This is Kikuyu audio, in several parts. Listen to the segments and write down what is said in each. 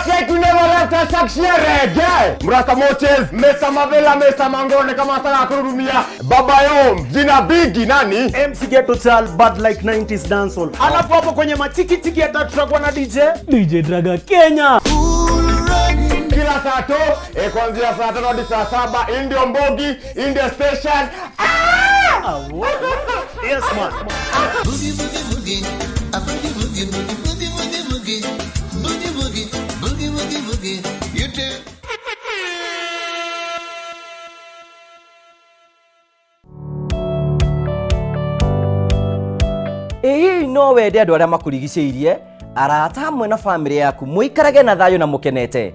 Rock like you never left us reggae. Mrasta Moches, Mr. Mavela, Mr. Mangone kama sana kururumia. Baba Yom, jina bigi nani? MC Ghetto Child, bad like 90s dancehall. Alafu hapo kwenye machiki chiki hata tutakuwa na DJ DJ Draga Kenya. Kila saa to, kuanzia saa 5 hadi saa 7, Indio Mbogi, Indio Station. Ah! Yes man. Boogie boogie boogie, a boogie boogie boogie boogie boogie boogie, boogie boogie boogie boogie boogie. You too. Ĩ hihi no wende andũ arĩa makũrigicĩirie, arata hamwe na bamĩrĩ yaku mũikarage na thayũ na mũkenete?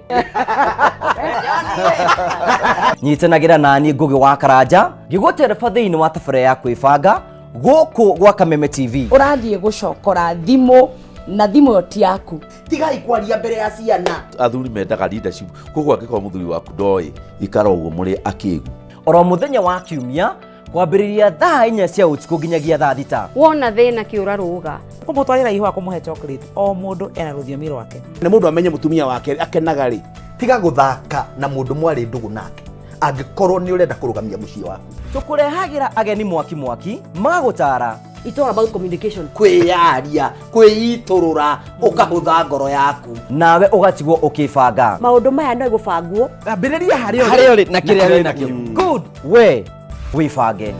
Nyitanagĩra naniĩ Ngũgĩ wa Karanja ngĩgũtereba thĩinĩ wa tabarĩra ya kwĩbanga gũkũ gwa Kameme TV. Ũrathiĩ gũcokora thimũ na thimũ ĩyo ti yaku. Tigai kwaria mbere ya ciana. Athuri mendaga leadership, koguo angĩkorwo mũthuri waku ndoĩ, ikara ũguo mũrĩ akĩgu. Oro mũthenya wa kiumia kwambĩrĩria thaa 4 cia ũtukũ nginyagia thaa 6. Wona thĩna kĩũra rũga. Kũmũtwarĩra ihũa, kũmũhe chocolate, o mũndũ ena rũthiomi rwake. Nĩ mũndũ amenye mũtumia wake akenaga rĩ. Tiga gũthaka na mũndũ mwarĩ ndũgũ nake angĩkorwo nĩ ũrenda kũrũgamia mũciĩ waku. Tũkũrehagĩra ageni mwaki mwaki magũtara. It's all about communication. Kwĩyaria, kwĩitũrũra, ũkahũtha ngoro yaku. Nawe ũgatigwo ũkĩbanga. Maũndũ maya no gũbangwo. Ambĩrĩria harĩa harĩa ũrĩ na kĩrĩa wĩ nakĩo. Good, we wĩbange.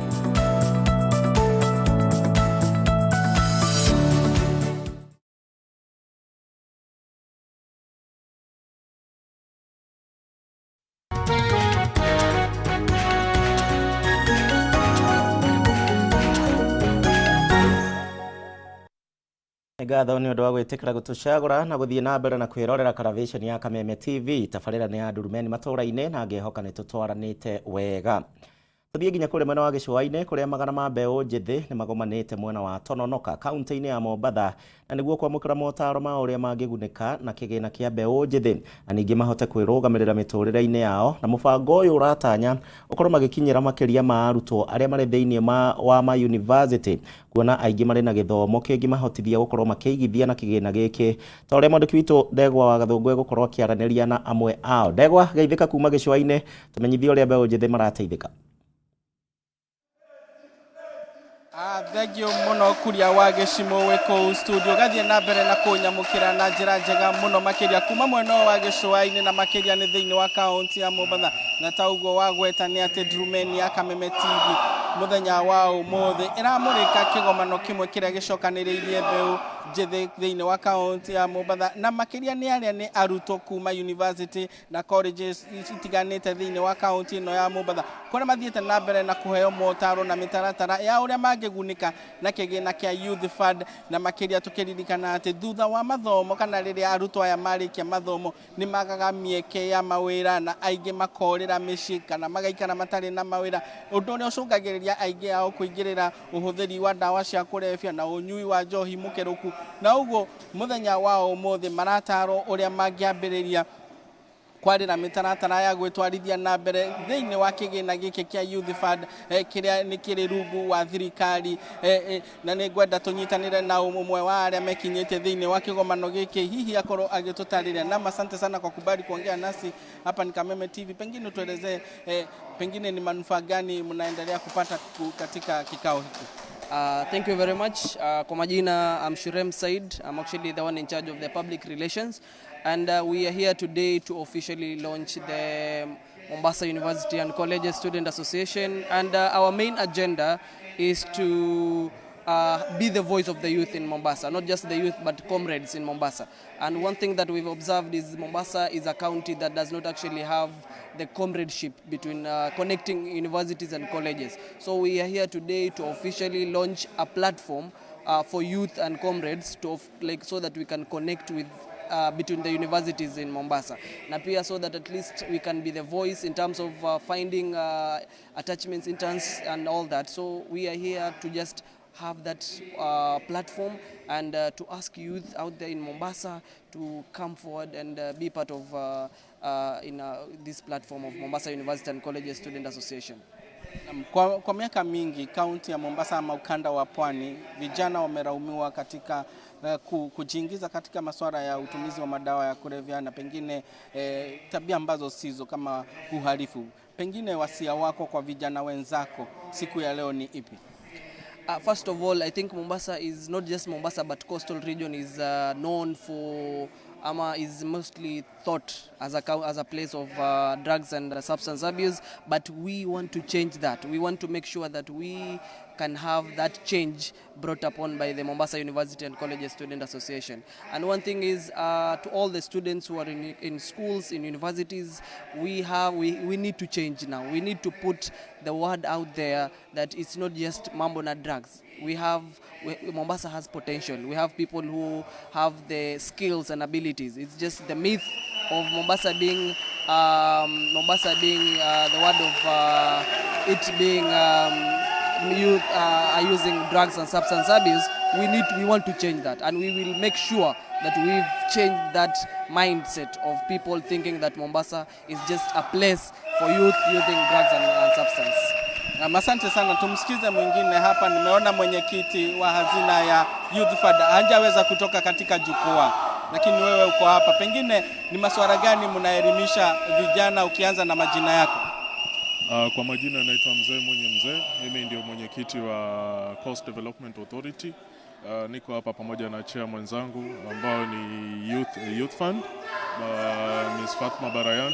Ngatho nĩ ũndũ wa gwĩtĩkĩra gũtũcagũra na gũthiĩ na mbere na kwĩrorera Karavation ya Kameme TV. Tabarĩra nĩ ya Ndurumeni matũũra-inĩ na ngehoka nĩ tũtwaranĩte wega. Tũthiĩ nginya kũrĩa mwena wa gĩcũa-inĩ kũrĩa magana ma mbeũ njĩthĩ nĩ magomanĩte mwena wa Tononoka kaunti-inĩ ya Mombatha na nĩguo kwamũkĩra motaro ma ũrĩa mangĩgunĩka na kĩgĩna kĩa mbeũ njĩthĩ na ningĩ mahote kwĩrũgamĩrĩra mĩtũrĩre-inĩ yao, na mũbango ũyũ ũratanya ũkorwo magĩkinyĩra makĩria ma arutwo arĩa marĩ thĩinĩ wa ma university, kuona aingĩ marĩ na gĩthomo kĩngĩmahotithia gũkorwo makĩigithia na kĩgĩna gĩkĩ, ta ũrĩa mwandĩki witũ Ndegwa wa Gathũngũ egũkorwo akĩaranĩria na amwe ao. Ndegwa, geithĩka kuma gĩcũa-inĩ, tũmenyithie ũrĩa mbeũ njĩthĩ marateithĩka. Thengio mũno kuria wa gĩcimo wĩ kũu studio gathiĩ na mbere na kũnyamũkĩra na njĩra njega mũno makĩria kuma mwena ũyũ wa gĩcũa-inĩ na makĩria nĩ thĩinĩ wa kaunti ya Mombatha, na ta ũguo wagweta nĩ atĩ Ndurumeni ya Kameme TV mũthenya wa ũmũthĩ ĩramũrĩka kĩgomano kĩmwe kĩrĩa gĩcokanĩrĩirie mbeũ njĩthĩ thĩinĩ wa kaunti ya Mombatha, na makĩria nĩ arĩa nĩ arutwo kuma university na colleges itiganĩte thĩinĩ wa kaunti ĩno ya Mombatha, kũrĩa mathiĩte na mbere na kũheo motaro na mĩtaratara ya ũrĩa mangĩgunĩka na kĩgĩna kĩa Youth Fund, na makĩria tũkĩririkana atĩ thutha wa mathomo kana rĩrĩa arutwo aya marĩkia mathomo nĩ magaga mĩeke ya mawĩra na aingĩ makorĩra mĩciĩ kana magaikara matarĩ na mawĩra, ũndũ ũrĩa ũcũngagĩrĩria aingĩ ao kũingĩrĩra ũhũthĩri wa ndawa cia kũrebia na ũnyui wa njohi mũkĩrũku. Na ũguo mũthenya wa ũmũthĩ maratarwo ũrĩa mangĩambĩrĩria kwarĩra mĩtaratara ya gwĩtwarithia na mbere thĩinĩ wa kĩgĩna gĩkĩ kĩa Youth Fund, kĩrĩa nĩ kĩrĩ rungu wa thirikari, na nĩ ngwenda tũnyitanĩre na ũmwe wa arĩa mekinyĩtie thĩinĩ wa kĩgomano gĩkĩ, hihi akorwo agĩtũtarĩria. Na asante sana kwa kubali kuongea nasi hapa ni Kameme TV. Pengine tuelezee, pengine ni manufaa gani mnaendelea kupata katika kikao hiki? Thank you very much. Kwa majina, I'm Shurem Said. I'm actually the one in charge of the public relations. And we are here today to officially launch the Mombasa University and Colleges Student Association. And our main agenda is to be the voice of the youth in Mombasa, not just the youth, but comrades in Mombasa. And one thing that we've observed is Mombasa is a county that does not actually have the comradeship between connecting universities and colleges. So we are here today to officially launch a platform for youth and comrades to like so that we can connect with between the universities in Mombasa. Na pia so that at least we can be the voice in terms of finding attachments, interns and all that. So we are here to just have that platform and to ask youth out there in Mombasa to come forward and be part of this platform of Mombasa University and Colleges Student Association. Kwa miaka mingi kaunti ya Mombasa ama ukanda wa pwani, vijana wamelaumiwa katika kujiingiza katika masuala ya utumizi wa madawa ya kulevya na pengine tabia ambazo sizo kama uhalifu. Pengine wasia wako kwa vijana wenzako siku ya leo ni ipi? First of all, I think Mombasa is not just Mombasa, but coastal region is known for, ama is mostly thought as a place of drugs and substance abuse. But we want to change that. We want to make sure that we can have that change brought upon by the Mombasa University and Colleges Student Association. And one thing is, to all the students who are in schools, in universities, we need to change now. We need to put the word out there that it's not just mambo na drugs. Mombasa has potential. We have people who have the skills and abilities. It's just the myth of Mombasa being the word of it being youth are using drugs and substance abuse. We want to change that, and we will make sure that we've changed that mindset of people thinking that Mombasa is just a place for youth using drugs and substance. Na asante sana, tumsikize mwingine hapa. Nimeona mwenyekiti wa hazina ya Youth Fund hajaweza kutoka katika jukwaa, lakini wewe uko hapa, pengine ni masuala gani mnaelimisha vijana, ukianza na majina yako? Kwa majina naitwa Mzee Mwenye Mzee, mimi ndio mwenyekiti wa Coast Development Authority. Niko hapa pamoja na chair mwenzangu ambao ni Youth Fund, Ms. Fatma Barayan.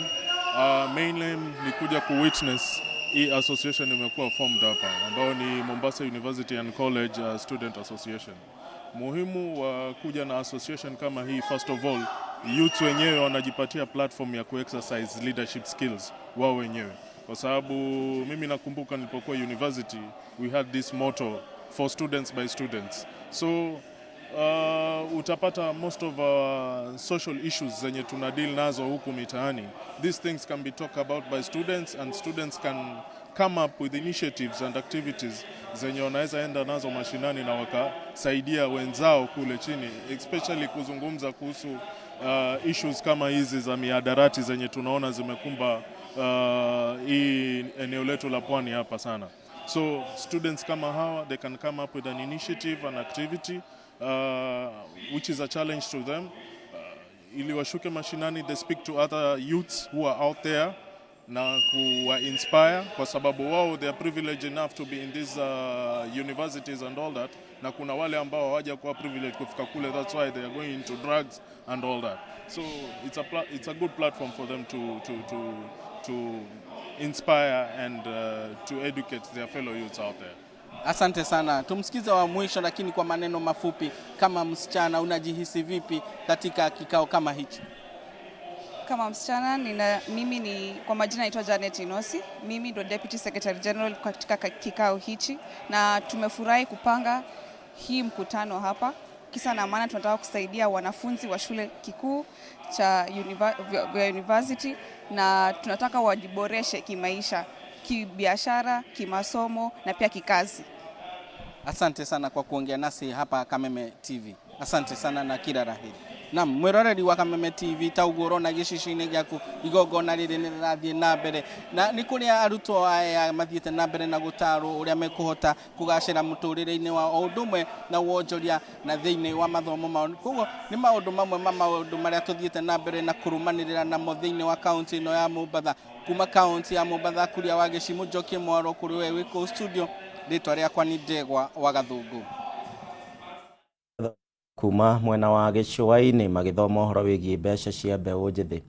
Mainly ni kuja kuwitness hii association imekuwa formed hapa ambao ni Mombasa University and College Student Association. Muhimu wa kuja na association kama hii, first of all, youth wenyewe wanajipatia platform ya kuexercise leadership skills wao wenyewe, kwa sababu mimi nakumbuka nilipokuwa university, we had this motto, "For students by students." So utapata most of our social issues zenye tuna deal nazo huku mitaani, these things can be talked about by students, and students can come up with initiatives and activities zenye wanaweza enda nazo mashinani na wakasaidia wenzao kule chini, especially kuzungumza kuhusu issues kama hizi za mihadarati zenye tunaona zimekumba hii eneo letu la pwani hapa sana. So students kama hawa, they can come up with an initiative, an activity which is a challenge to them ili washuke mashinani, they speak to other youths who are out there na kuwa inspire, kwa sababu wao, they are privileged enough to be in these universities and all that, na kuna wale ambao hawajakuwa privileged kufika kule. That's why they are going into drugs and all that. So it's a good platform for them to inspire and to educate their fellow youths out there. Asante sana. Tumsikize wa mwisho, lakini kwa maneno mafupi, kama msichana unajihisi vipi katika kikao kama hichi? Kama msichana mimi ni, kwa majina naitwa Janet Inosi. Mimi ndo Deputy Secretary General katika kikao hichi, na tumefurahi kupanga hii mkutano hapa. Kisa na maana tunataka kusaidia wanafunzi wa shule kikuu cha vya university, na tunataka wajiboreshe kimaisha, kibiashara, kimasomo na pia kikazi. Asante sana kwa kuongea nasi hapa Kameme TV. Asante sana na kila la heri. Naam, mwiroreri wa Kameme TV, ta ũguo ũrona gĩcicio-inĩ gĩaku igongona rĩrĩ nĩ rĩrathiĩ na mbere, na nĩ kũrĩa arutwo aya mathiĩte na mbere na gũtarwo ũrĩa mekũhota kũgacĩra mũtũrĩre-inĩ wao, o ũndũ ũmwe na wonjoria na thĩinĩ wa mathomo mao. Koguo nĩ maũndũ mamwe ma maũndũ marĩa tũthiĩte na mbere na kũrũmanĩrĩra namo thĩinĩ wa kaunti ĩno ya Mombatha. Kuma kaunti ya Mombatha, kuria wa Gĩcimu, Njokie Mwaro, kũrĩ we wĩ kũu studio, rĩtwa rĩakwa nĩ Ndegwa wa Gathũngũ. Kuma mwena wa gĩcũa-inĩ magĩthoma ũhoro wĩgiĩ mbeca cia mbeũ njĩthĩ.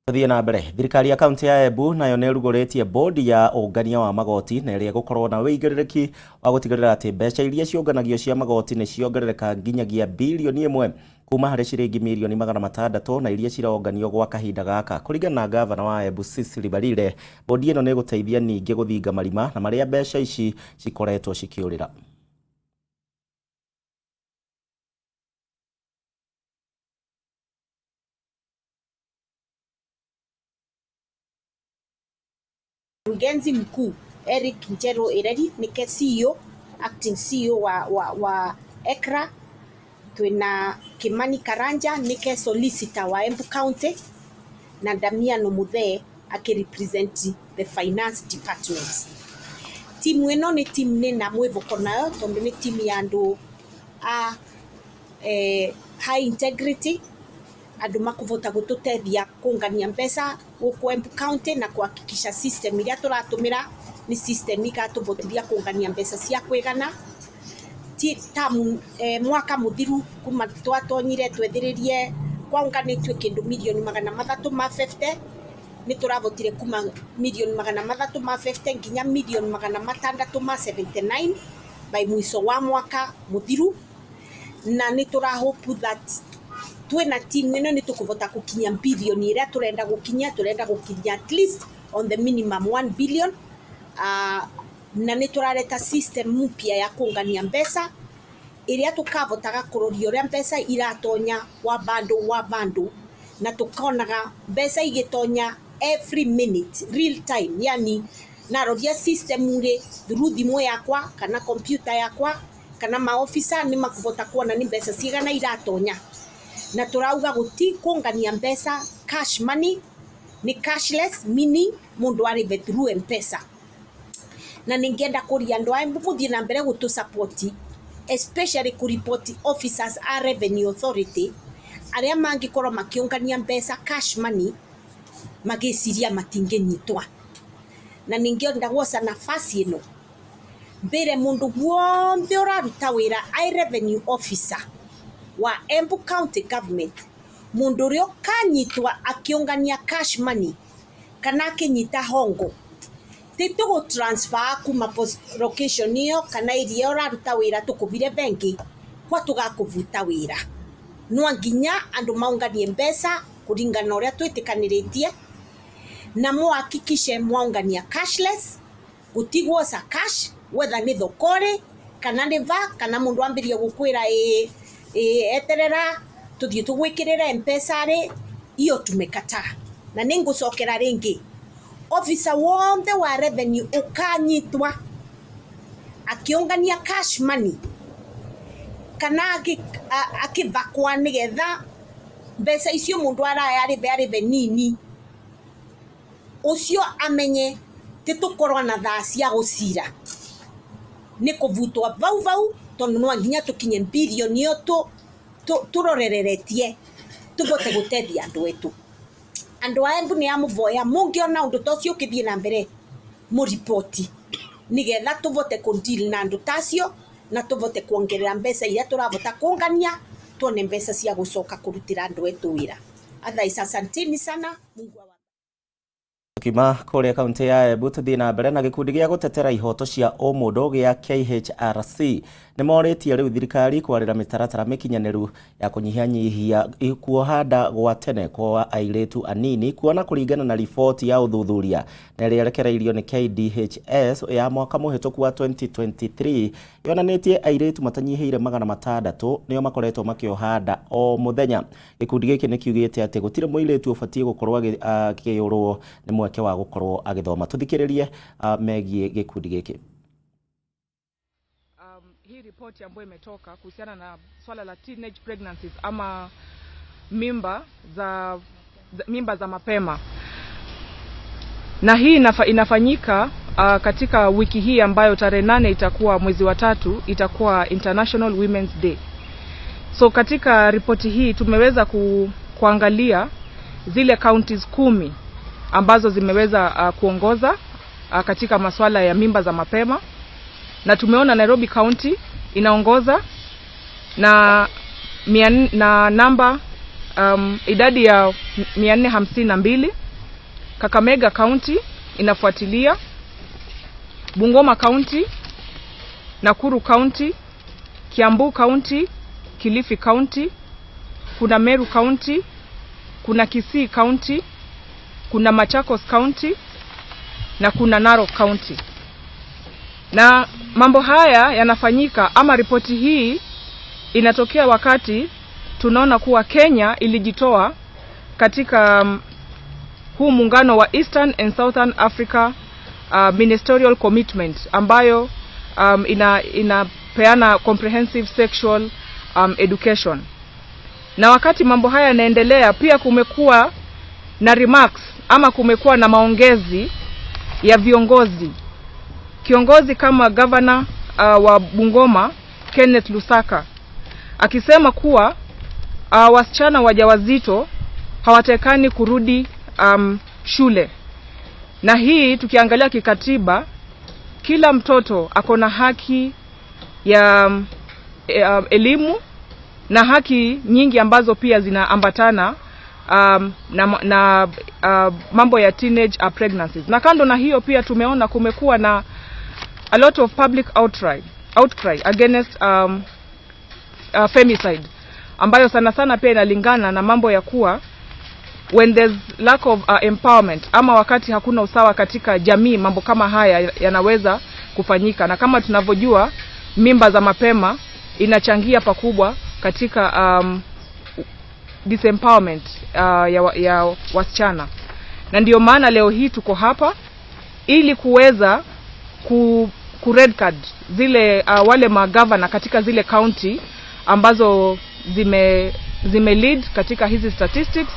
Tũthiĩ na mbere. Thirikari ya kaunti ya Embu nayo nĩ ĩrugũrĩtie bodi ya ũngania wa magoti, na ĩrĩa ĩgũkorwo na wĩigĩrĩrĩki wa gũtigĩrĩra atĩ mbeca iria ciũnganagio cia magoti nĩ ciongerereka nginyagia 1 bilioni kuma harĩ ciringi mirioni 600 na iria cironganio gwa kahinda gaka. Kũringana na gavana wa Embu Cecily Mbarire, bodi ĩno nĩ ĩgũteithia ningĩ gũthinga marima na marĩa mbeca ici cikoretwo cikĩũrĩra. Mkurugenzi mkuu Eric Njeru Ireri nike CEO, acting CEO wa ECRA. Twina Kimani Karanja nike solicitor wa Embu County, na Damiano Muthee akirepresent the finance department. Timu ĩno nĩ timu nĩna mwĩvoko nayo tondũ nĩ timu ya andũ a high integrity, andu makuvota gututethia kungania mbeca guku Embu County na kuhakikisha system iria turatumira ni system igatuvotithia kungania mbeca cia kwigana. Tamu mwaka muthiru kuma twatonyire twethiririe kwaunganitue kindu milioni 350, ni turavotire kuma milioni 350 nginya milioni 679 by mwiso wa mwaka muthiru, na ni turahope that twina team ino ni tukuvota gukinya bilioni iria turenda gukinya, turenda gukinya at least on the minimum 1 billion. Na ni turareta system mpya ya kungania mbeca iria tukavotaga kuroria uria mbeca iratonya wa bandu na tukonaga mbeca igitonya every minute real time, yani naroria system uri through thimu yakwa kana computer yakwa kana maofisa ni makuvota kuona ni mbeca cigana iratonya. Na turauga guti kungania mbeca cash money, ni cashless meaning mundu arive through M-Pesa. Na ningienda kuria andu aya muthie na mbere gutu support, especially ku report officers a revenue authority aria mangikorwo makiungania mbeca cash money magiciria matinginyitwa. Na ningienda gwoca nafasi ino mbere mundu guothe uraruta wira ai revenue officer wa Embu County Government, mundu uria ukanyitwa akiungania cash money kana akinyita hongo, ti tugu transfer kuma post location iyo kana iria uraruta wira tukuvire benki kwa tugakuvuta wira. No nginya andu maunganie mbeca kuringana uria twitikaniritie, na muhakikishe mwaungania cashless, gutigwoca cash whether ni thokore kana ni va kana mundu ambirie gukwira eterera tuthie tugwikirira M-Pesa ri, iyo tumekataa. Na ningucokera ringi, officer wonthe wa revenue ukanyitwa akiungania cash money kana akivakwa nigetha mbeca icio mundu araya arive nini, ucio amenye ti tukorwo na thaa cia gucira, ni kuvutwa vau vau tondu no nginya tukinye bilioni iyo turorereretie tuvote gutethia andu etu. Andu a Embu ni amuvoya mungiona undu ta ucio ukithie na mbere muripoti nigetha tuvote ku deal na andu tacio na tuvote kuongerera mbeca iria turavota kungania tuone mbeca cia gucoka kurutira andu etu wira. Otherwise, asanteni sana. Mungu Tukima kuria kaunti ya Embu tuthie na mbere na gikundi gia gutetera ihoto cia umundu gia KHRC ni moritie riu thirikari kwarira mitaratara mikinyaniru ya kunyihanyihia kuoha nda gwa tene kwa airitu anini, kuona kuringana na riboti ya uthuthuria na ĩrĩa ĩrekereirio nĩ KDHS ya mwaka mũhĩtũku wa 2023 yonanĩtie airitu matanyihĩire 600 nĩo makoretwo makĩoha nda o mũthenya. Gĩkundi gĩkĩ nĩ kiugĩte atĩ gũtirĩ mũirĩtu ũbatiĩ gũkorwo akĩũrwo nĩ mweke wa gũkorwo agĩthoma. Tũthikĩrĩrie megiĩ gĩkundi gĩkĩ. Hii ripoti ambayo imetoka kuhusiana na swala la teenage pregnancies ama mimba za mapema, na hii inafanyika katika wiki hii ambayo tarehe 8 itakuwa mwezi wa 3, itakuwa International Women's Day. So katika ripoti hii tumeweza kuangalia zile counties 10 ambazo zimeweza kuongoza katika masuala ya mimba za mapema, na tumeona Nairobi County inaongoza na namba idadi ya 452. Kakamega County inafuatilia, Bungoma County, Nakuru County, Kiambu County, Kilifi County, kuna Meru County, kuna Kisii County, kuna Machakos County na kuna Narok County. Na mambo haya yanafanyika ama ripoti hii inatokea wakati tunaona kuwa Kenya ilijitoa katika huu muungano wa Eastern and Southern Africa Ministerial Commitment ambayo inapeana comprehensive sexual education. Na wakati mambo haya yanaendelea, pia kumekuwa na remarks ama kumekuwa na maongezi ya viongozi Kiongozi kama gavana wa Bungoma Kenneth Lusaka akisema kuwa wasichana wajawazito hawatakani kurudi shule. Na hii tukiangalia kikatiba, kila mtoto ako na haki ya elimu na haki nyingi ambazo pia zinaambatana na mambo ya teenage pregnancies. Na kando na hiyo, pia tumeona kumekuwa na a lot of public outcry against femicide, ambayo sana sana pia inalingana na mambo ya kuwa when there's lack of empowerment ama wakati hakuna usawa katika jamii, mambo kama haya yanaweza kufanyika. Na kama tunavyojua, mimba za mapema inachangia pakubwa katika disempowerment ya wasichana, na ndio maana leo hii tuko hapa ili kuweza ku red card zile wale magavana katika zile county ambazo zime lead katika hizi statistics,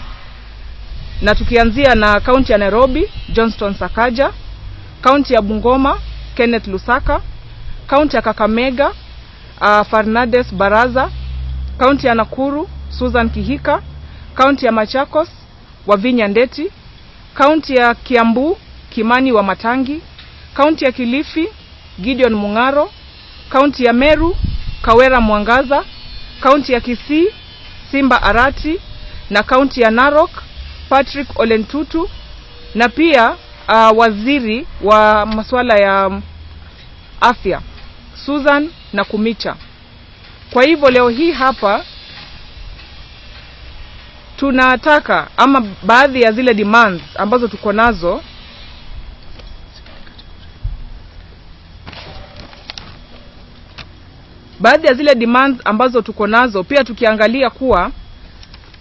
na tukianzia na kaunti ya Nairobi, Johnston Sakaja, kaunti ya Bungoma, Kenneth Lusaka, kaunti ya Kakamega, Fernandes Baraza, kaunti ya Nakuru, Susan Kihika, kaunti ya Machakos, Wavinya Ndeti, kaunti ya Kiambu, Kimani Wamatangi, kaunti ya Kilifi, Gideon Mung'aro, kaunti ya Meru, Kawira Mwangaza, kaunti ya Kisii, Simba Arati na kaunti ya Narok, Patrick Ole Ntutu, na pia waziri wa masuala ya afya Susan Nakhumicha. Kwa hivyo leo hii hapa tunataka, ama baadhi ya zile demands ambazo tuko nazo, pia tukiangalia kuwa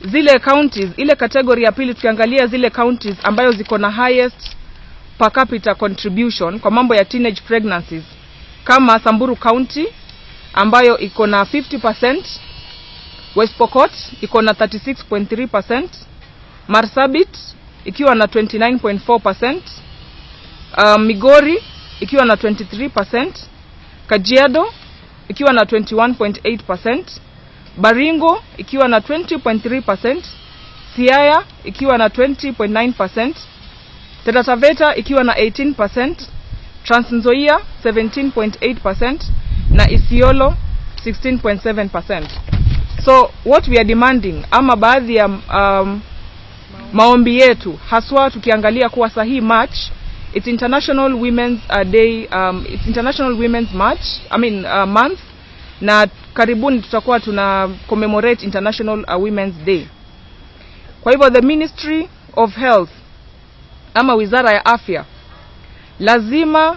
zile counties, ile category ya pili, tukiangalia zile counties ambayo ziko na highest per capita contribution kwa mambo ya teenage pregnancies, kama Samburu County ambayo iko na 50%, West Pokot iko na 36.3%, Marsabit ikiwa na 29.4%, Migori ikiwa na 23%, Kajiado ikiwa na 21.8%, Baringo ikiwa na 20.3%, Siaya ikiwa na 20.9%, Taita Taveta ikiwa na 18%, Trans Nzoia 17.8% na Isiolo 16.7%. So what we are demanding, ama baadhi ya maombi yetu, haswa tukiangalia kuwa sahi March, it's International Women's Day, it's International Women's March, I mean month, na karibuni tutakuwa tuna commemorate International Women's Day. Kwa hivyo the Ministry of Health ama Wizara ya Afya lazima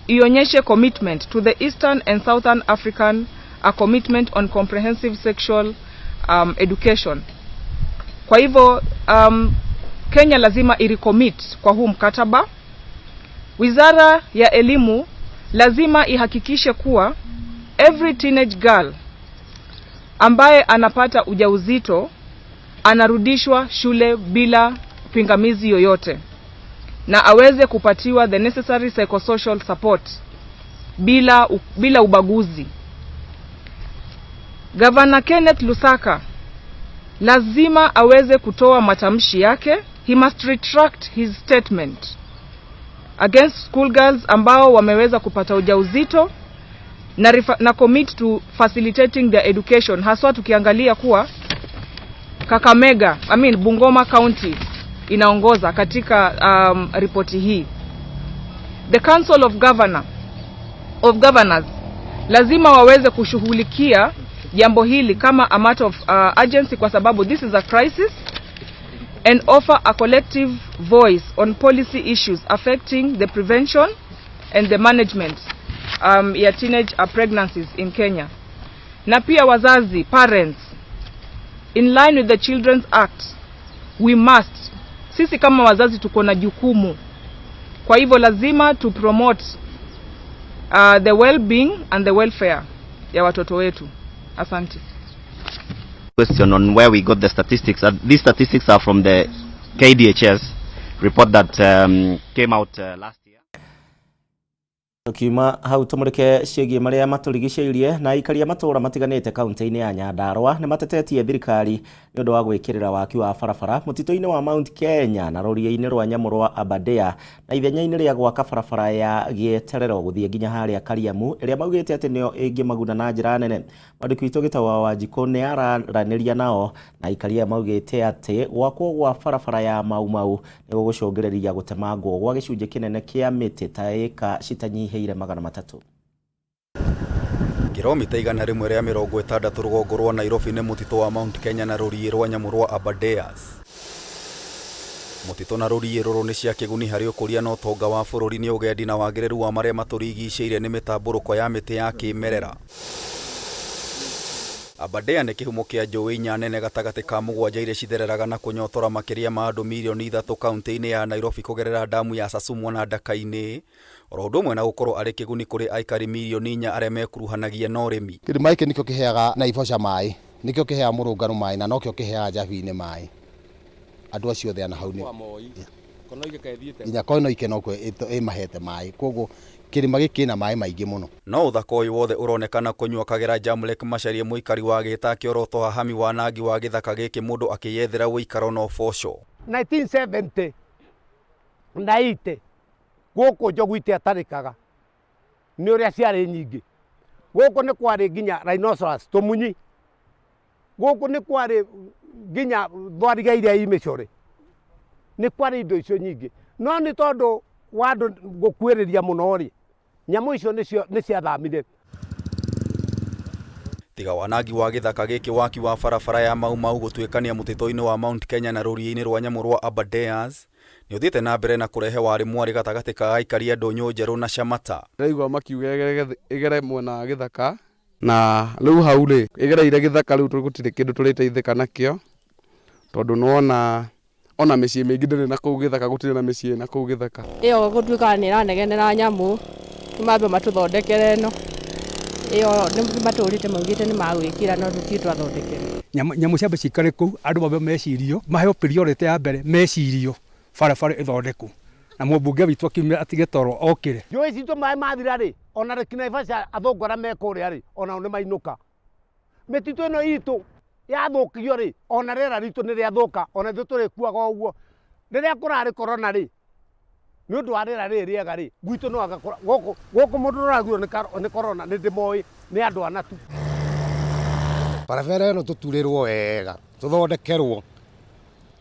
ionyeshe commitment to the Eastern and Southern African a commitment on comprehensive sexual education. Kwa hivyo Kenya lazima irecommit kwa huu mkataba. Wizara ya Elimu lazima ihakikishe kuwa every teenage girl ambaye anapata ujauzito anarudishwa shule bila pingamizi yoyote na aweze kupatiwa the necessary psychosocial support bila ubaguzi. Governor Kenneth Lusaka lazima aweze kutoa matamshi yake. He must retract his statement against schoolgirls ambao wameweza kupata ujauzito na commit to facilitating their education, haswa tukiangalia kuwa Kakamega, I mean Bungoma County inaongoza katika ripoti hii. The Council of Governors lazima waweze kushughulikia jambo hili kama a matter of urgency, kwa sababu this is a crisis, and offer a collective voice on policy issues affecting the prevention and the management ya teenage pregnancies in Kenya. Na pia wazazi, parents, in line with the Children's Act, we must, sisi kama wazazi tuko na jukumu. Kwa hivyo lazima to promote the well-being and the welfare ya watoto wetu. Asante. Question on where we got the statistics. These statistics are from the KDHS report that came out last year. Tukiuma hau tumurike ciĩgiĩ marĩa matũrigicĩirie na aikari a matũũra matiganĩte kaunti-inĩ ya Nyandarua nĩ matetetie thirikari nĩ ũndũ wa gwĩkĩrĩra waki wa barabara mũtitũ-inĩ wa Mount Kenya na rũriĩ-inĩ rwa nyamũ rwa Aberdare na ithenya-inĩ rĩa gwaka barabara ya gĩeterero gũthiĩ nginya harĩa Kariamu ĩrĩa maugĩte atĩ nĩyo ĩngĩmaguna na njĩra nene. Mwandĩki witũ Gĩtau wa Wanjikũ nĩ araranĩria nao na aikari aya maugĩte atĩ gwakwo gwa barabara ya Mau Mau nĩ gũgũcũngĩrĩria gũtemangwo gwa gĩcunjĩ kĩnene kĩa mĩtĩ ta ĩka citanyihĩire 300. Kiromita 160 rũgongo rwa Nairobi nĩ mũtitũ wa Mount Kenya na rũriĩ rwa nyamũ rwa Aberdares. Mũtitũ na rũriĩ rũrũ nĩ cia kĩguni harĩ ũkũria na ũtonga wa bũrũri nĩ ũgendi na wagĩrĩru wa marĩa matũrigicĩirie nĩ mĩtambũrũko ya mĩtĩ ya kĩmerera. Aberdare nĩ kĩhumo kĩa njũĩ 4 nene gatagatĩ ka 7 iria cithereraga na kũnyotora makĩria ma andũ mirioni 3 kaunti-inĩ ya Nairobi kũgerera damu ya Sasumwa na Ndaka-inĩ, oro ũndũ ũmwe na gũkorwo arĩ kĩguni kũrĩ aikari mirioni 4 arĩa mekuruhanagia na ũrĩmi. Kĩrĩma gĩkĩ nĩkĩo kĩheaga Naivasha maĩ, nĩkĩo kĩheaga Mũrũngarũ maĩ na nokĩo kĩheaga Njabini maĩ. Andũ acio othe ana hau nĩ nginya Koinoike nokuo ĩmahete maĩ, koguo kĩrĩma gĩkĩ kĩna maĩ maingĩ mũno. No ũthaka ũyũ wothe ũronekana kũnyua Kagera Jamlek Macharia mũikari wa Gĩta kĩoroto hahami wanangi wa gĩthaka gĩkĩ mũndũ akĩyethera ũikaro na ũboco. 1970 na 80 gũkũ njogu itiatarĩkaga nĩ ũrĩa ciarĩ nyingĩ. Gũkũ nĩ kwarĩ nginya rhinoceros tũmunyi, gũkũ nĩ kwarĩ nginya thwariga iria i mĩcore, nĩ kwarĩ indo icio nyingĩ. No nĩ tondũ wa andũ gũkuĩrĩria mũno rĩ, nyamũ icio nĩ ciathamire. Tiga wanangi wa gĩthaka gĩkĩ waki wa barabara ya Mau Mau gũtuĩkania mũtitũ-inĩ wa Mount Kenya na rũriĩ-inĩ rwa nyamũ rwa Aberdares nĩ ũthiĩte na mbere na kũrehe warĩ mwarĩ gatagatĩ ka aikari a Ndũnyũ Njerũ na Shamata. Ndĩraigua makiuga ĩgere mwena wa gĩthaka na rĩu hau rĩ ĩgereire gĩthaka rĩu gũtirĩ kĩndũ tũrĩteithĩka nakĩo tondũ nĩwona ona mĩciĩ mĩingĩ ndĩrĩ na kũu gĩthaka, gũtirĩ na mĩciĩ na kũu gĩthaka. Ĩyo gũtuĩkaga nĩ ĩranegenera nyamũ, nĩ mambe matũthondekere ĩno. Ĩyo nĩ matũrĩte maugĩte nĩ magwĩkĩra no tũtirĩ twathondekerwo. Nyamũ ciambe cikare kũu, andũ mambe mecirio, maheo priority ya mbere mecirio barabara ĩthondekwo na mũmbunge witũ akiumĩra atige toro okĩre. Njũĩ citũ maĩ mathira rĩ, ona Lake Naivasha athũngũ arĩa me kũrĩa rĩ, onao nĩ mainũka. Mĩtitũ ĩno itũ yathũkio rĩ, ona rĩera ritũ nĩ rĩathũka, ona ithuĩ tũrĩkuaga o ũguo. Rĩrĩa kũrarĩ corona rĩ, nĩ ũndũ wa rĩera rĩrĩ rĩega rĩ, gwitũ no anga gũkũ mũndũ ũragirwo nĩ corona nĩ ndĩmoĩ nĩ andũ ana tu. Barabara ĩno tũturĩrwo wega, tũthondekerwo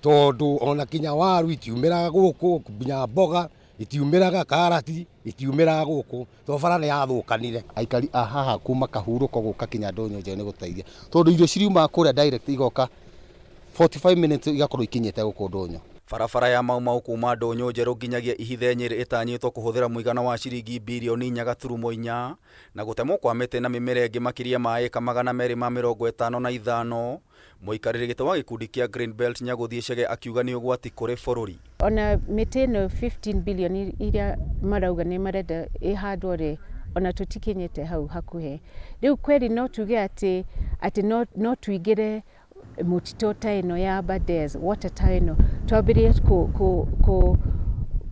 tondũ ona kinya waru itiumĩraga gũkũ, nginya mboga itiumĩraga, karati itiumĩraga gũkũ tondũ bara nĩ yathũkanire. Aikari a haha kuma kahurũko gũka kinya Ndũnyũ Njerũ nĩ gũteithia tondũ irio ciriumaga kũrĩa direct igoka 45 minutes igakorwo ikinyĩte gũkũ Ndũnyũ. Barabara ya Mau Mau kuma Ndũnyũ Njerũ nginyagia Ihithe Nyĩrĩ ĩtanyĩtwo kũhũthĩra mũigana wa ciringi birioni 4.4 na gũtemwo kwa mĩtĩ na mĩmera ĩngĩ makĩria ma ĩka 255. Mũikarĩri gĩtĩ wa gĩkundi kĩa Green Belt Nyagũthiĩ Chege akiuga nĩ ũgwati kũrĩ bũrũri. Ona mĩtĩ ĩno 15 billion iria marauga nĩ marenda ĩhandwo rĩ, ona tũtikinyĩte hau hakuhĩ. Rĩu kweri no tuge atĩ no tuingĩre mũtitũ ta ĩno ya Aberdares, water ta ĩno, twambĩrĩrie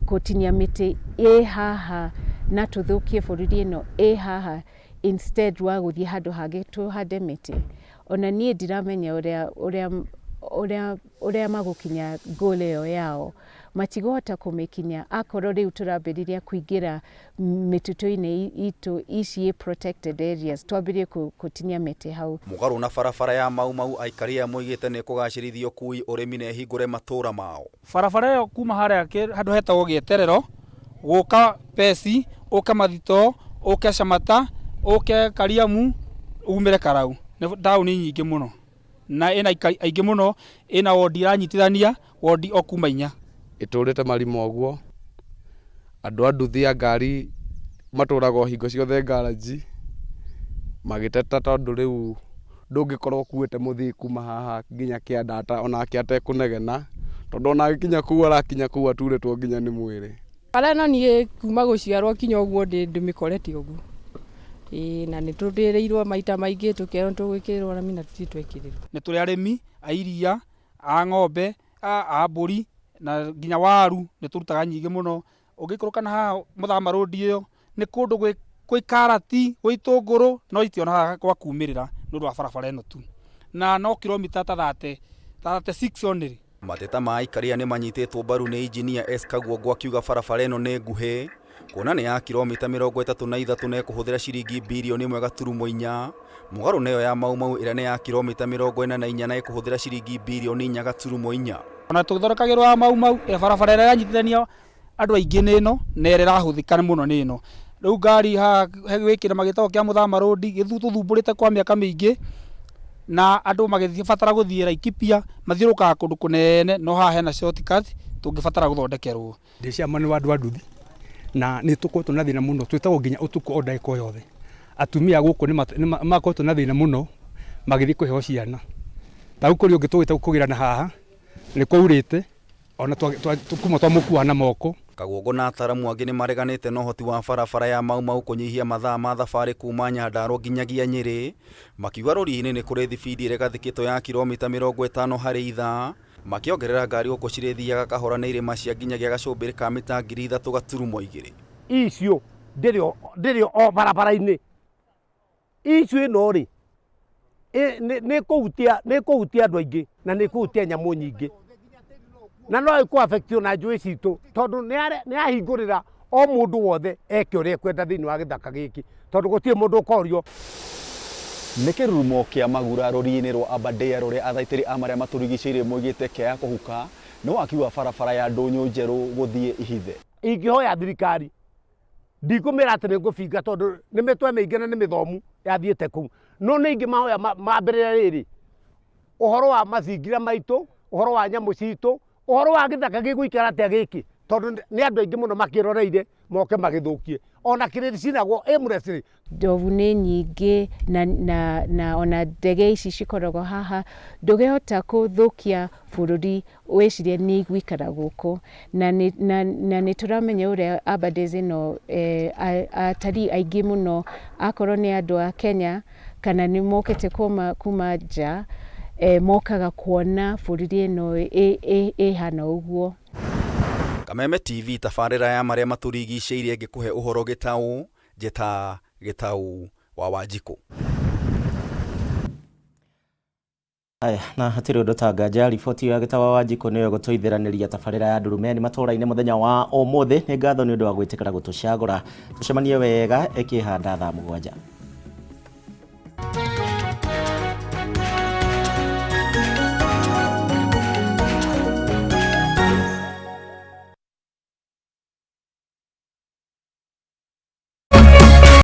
kũtinia mĩtĩ ĩ haha na tũthũkie bũrũri ĩno ĩ haha instead wa gũthiĩ handũ hangĩ tũhande mĩtĩ. Ona niĩ ndiramenya ũrĩa magũkinya goal ĩyo yao, matigũhota kũmĩkinya akorwo rĩu tũrambĩrĩria kũingĩra mĩtitũ-inĩ itũ ici protected areas, twambĩrĩrie kũtinia mĩtĩ hau. Mũgarũ na barabara ya Mau Mau aikari aya moigĩte nĩ kũgacĩrithia ũkui, ũrĩmi na ĩhingũre matũũra mao. Barabara ĩyo kuma harĩa handũ hetagwo gĩeterero gũka Pesi, ũke Mathito, ũke Shamata, ũke Kariamu, umĩre Karau. Nĩ taũni nyingĩ mũno na ĩna aikari aingĩ mũno, ĩna wondi iranyitithania wondi o kuma 4. Ĩtũrĩte marima ũguo, andũ a nduthi ya ngari matũraga o hingo ciothe ngaranji magĩteta tondũ rĩu ndũngĩkorwo ũkuĩte mũthii kuma haha nginya kĩanda onake atekũnegena tondũ ona agĩkinya kũu arakinya kũu aturĩtwo nginya nĩ mwĩrĩ. Bara ĩno niĩ kuma gũciarwo kinya ũguo ndĩmĩkorete ũguo. Ĩĩ na nĩ tũndĩrĩirwo maita maingĩ tũkerwo tũgwĩkĩrĩrwo rami na tũtirĩ twekĩrĩrwo. Nĩ tũrĩ arĩmi a iria, a ng'ombe, a mbũri na nginya waru nĩ tũrutaga nyingĩ mũno. Ũngĩikũrũka na haha Mũthama Road ĩyo Nĩ kũndũ gwĩ kwĩ karati, gwĩ itũngũrũ, no itionaga gwa kumĩrĩra nĩ ũndũ wa barabara ĩno tu. Na no kilomita ta 30, 36 only. Mateta ma aikaria nĩ manyitĩtwo mbaru nĩ injinia S Kaguongo akiuga barabara ĩno nĩ nguhĩ kuona nĩ ya kilomita 33 na ĩkũhũthĩra ciringi birioni 1.4, mũgarũ na ĩyo ya Mau Mau ĩrĩa nĩ ya kilomita 44 na ĩkũhũthĩra ciringi birioni 4.4. Ona tũthondekagĩrwo ya Mau Mau, ĩrĩa barabara ĩrĩa ĩranyitithania andũ aingĩ nĩ ĩno, na ĩrĩa ĩrahũthĩka mũno nĩ ĩno. Rĩu ngari haha gwĩ kĩrĩma gĩtagwo kĩa Mũthama Road, gĩtũthumbũrĩte kwa mĩaka mĩingĩ, na andũ magĩbatara gũthiĩ Laikipia, mathiũrũrũkaga kũndũ kũnene, no haha hena shortcut tũngĩbatara gũthondekerwo. Ndĩ chairman wa andũ a nduthi na nĩ tũkoretwo na thĩna mũno, twĩtagwo nginya ũtukũ o ndagĩka o yothe. Atumia gũkũ nĩ makoretwo na thĩna mũno magĩthiĩ kũheo ciana. Ta rĩu kũrĩ ũngĩ tũgĩte kũgĩrana haha, nĩ kwaurĩte ona kuma twamũkua na moko. Kaguongo na ataramu angĩ nĩ mareganĩte na ũhoti wa barabara ya Mau Mau kũnyihia mathaa ma thabarĩ kuma Nyandarua nginyagia Nyĩrĩ, makiuga rũriĩ-inĩ nĩ kũrĩ thibindi ĩrĩa ĩgathĩkĩtwo ya kilomita 50 harĩ ithaa, makĩongerera ngari gũkũ cirĩthiaga kahora nĩ irĩma cia nginyagia gacũmbĩrĩ ka mita 3.2. Icio ndĩrĩ o barabara-inĩ. Icio ĩno rĩ, nĩ ĩkũhutia andũ aingĩ na nĩ ĩkũhutia nyamũ nyingĩ. Na no ĩkũ affect ona njũĩ citũ tondũ nĩ yahingũrĩra o mũndũ wothe eke ũrĩa ekwenda thĩinĩ wa gĩthaka gĩkĩ tondũ gũtirĩ mũndũ ũkorio. Nĩ kĩrurumo kĩa magura rũriĩ-inĩ rwa Aberdare rũrĩa athaitĩri a marĩa matũrigicĩirie moigĩte kĩaya kũhuka nĩ waki wa barabara ya ndũnyũ njerũ gũthiĩ Ihithe. Ingĩhoya thirikari ndikũmĩra atĩ nĩ ngũbinga tondũ nĩ mĩtwe mĩingĩ na nĩ mĩthomu yathiĩte kũu, no nĩ ingĩmahoya mambĩrĩre rĩrĩ ũhoro wa mazingira maitũ, ũhoro wa nyamũ citũ, ũhoro wa gĩthaka gĩgũikara atĩa gĩkĩ, tondũ nĩ andũ aingĩ mũno makĩroreire moke magĩthũkie ona kĩrĩndĩ cinagwo aimlessly. Ndovu nĩ nyingĩ na ona ndege ici cikoragwo haha, ndũngĩhota kũthũkia bũrũri wĩcirie nĩ igũikara gũkũ, na nĩ tũramenya ũrĩa Aberdares ĩno atarii aingĩ mũno akorwo nĩ andũ a Kenya kana nĩ mokĩte kuma nja, mokaga kuona bũrũri ĩno ĩhana ũguo. Kameme TV tabarĩra ya marĩa matũrigicĩirie ĩngĩkũhe ũhoro gĩtaũ, njĩta Gĩtaũ wa Wanjikũ. Aya, na hatirĩ ũndũ ta nganja riboti ya Gĩtaũ wa Wanjikũ nĩyo gũtũithĩranĩria tabarĩra ya Ndurumeni matũũra-inĩ mũthenya wa ũmũthĩ. Nĩ ngatho nĩ ũndũ wa gwĩtĩkĩra gũtũcagũra. Tũcemanie wega ĩkĩhanda thaa 7.